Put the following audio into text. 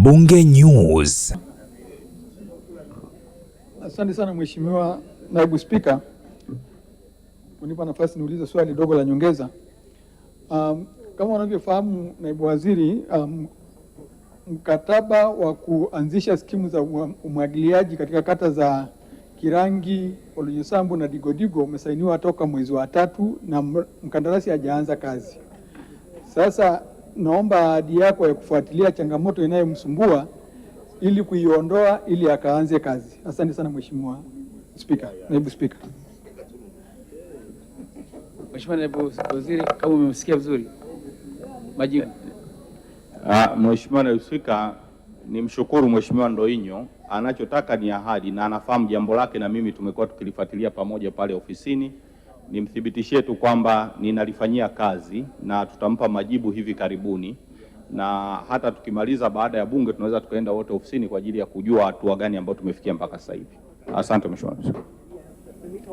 Bunge News. Asante sana Mheshimiwa Naibu Spika kunipa nafasi niulize swali dogo la nyongeza. Kama unavyofahamu Naibu Waziri, mkataba wa kuanzisha skimu za umwagiliaji katika kata za Kirangi, Olonyosambu na Digodigo umesainiwa toka mwezi wa 3 na mkandarasi hajaanza kazi. Sasa naomba ahadi yako ya kufuatilia changamoto inayomsumbua ili kuiondoa ili akaanze kazi. Asante sana Mheshimiwa Spika, Naibu Spika. Mheshimiwa Naibu Waziri, kama umemsikia vizuri majibu. Mheshimiwa Naibu Spika, nimshukuru Mheshimiwa Ndoinyo, anachotaka ni ahadi na anafahamu jambo lake, na mimi tumekuwa tukilifuatilia pamoja pale ofisini. Nimthibitishie tu kwamba ninalifanyia kazi na tutampa majibu hivi karibuni, na hata tukimaliza baada ya bunge tunaweza tukaenda wote ofisini kwa ajili ya kujua hatua gani ambayo tumefikia mpaka sasa hivi. Asante Mheshimiwa Naibu Spika.